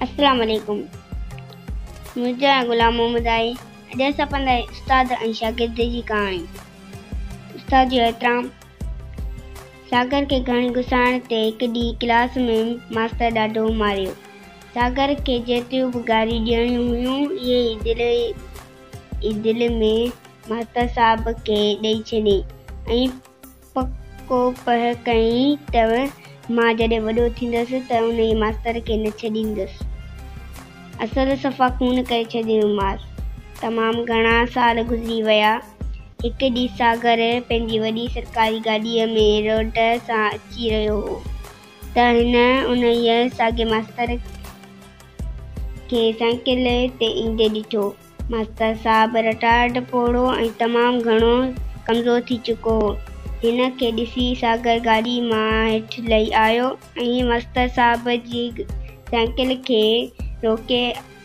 السلام عليڪم منهنجو نالو غلام محمد آهي. اڄ اسان پڙهندا استاد ۽ شاگرد جي ڪهاڻي. استاد جو احترام. ساگر کي گهڻي گسائڻ تي هڪ ڏينهن ڪلاس ۾ ماستر ڏاڍو ماريو. ساگر کي جيتريون به گاريون ڏيڻيون هيون اهي ئي دل ئي دل ۾ ماستر صاحب کي ڏئي ڇڏي ۽ پڪو پهه ڪيائين ته مان جڏهن وڏو ٿيندس ته انهيء ماستر کي نه ڇڏيندس. اصل صفا خون ڪري ڇڏيندومانس. تمام گهڻا سال گذري ويا. هڪ ڏينهن ساگر پنهنجي وڏي سرڪاري گاڏيء ۾ روڊ سان اچي رهيو هو ته هن انهيء ساڳئي ماستر کي سائيڪل تي ايندي ڏٺو. ماستر صاحب رٽائرڊ پوڙهو ۽ تمام گهڻو ڪمزور ٿي چڪو هو. هن کي ڏسي ساگر گاڏيء مان هيٺ لهي آيو ۽ ماستر صاحب جي سائيڪل کي روڪي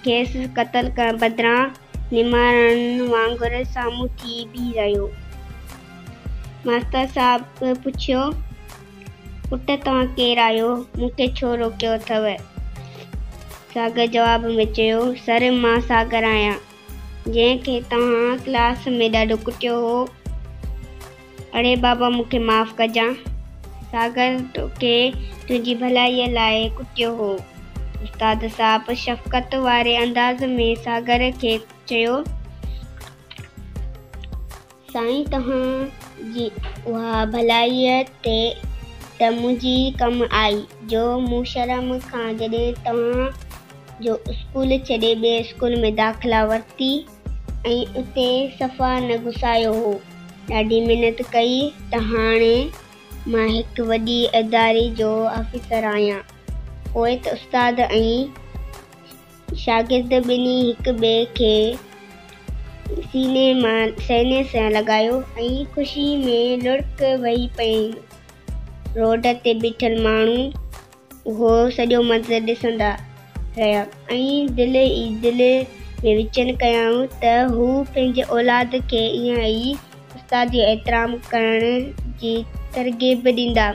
کيس قتل ڪرڻ بدران نماڻن وانگر سامهون ٿي بيهي رهيو. ماستر صاحب پڇيو. پٽ توهان ڪير آهيو؟ مون کي ڇو روڪيو اٿئو؟ ساگر جواب ۾ چيو، سر مان ساگر آهيان، جنهن کي توهان ڪلاس ۾ ڏاڍو ڪٽيو هو. اڙي بابا مون کي معاف ڪجان. ساگر توکي تنهنجي ڀلائيء لاء ڪٽيو هو. استاد صاحب شفقت واري انداز ۾ ساگر کي چيو. سائين توهان جي اها ڀلائي ته منهنجي ڪم آئي جو مون شرم کان جڏهن توهان جو اسڪول ڇڏي ٻئي اسڪول ۾ داخلا ورتي ۽ اتي صفا نه گسايو هو. ڏاڍي محنت ڪئي ته هاڻي مان هڪ وڏي اداري جو آفيسر آهيان. پوء ته استاد ۽. شاگرد ٻنهي هڪ ٻئي کي سيني مان سيني سان لڳايو ۽ خوشي ۾ لڙڪ وهي پين. روڊ تي بيٺل ماڻهو اهو سڄو منظر ڏسندا رهيا ۽ دل ئي دل ۾ وچن ڪيائون ته هو پنهنجي اولاد کي ائين ئي استاد جو احترام ڪرڻ جي ترغيب ڏيندا.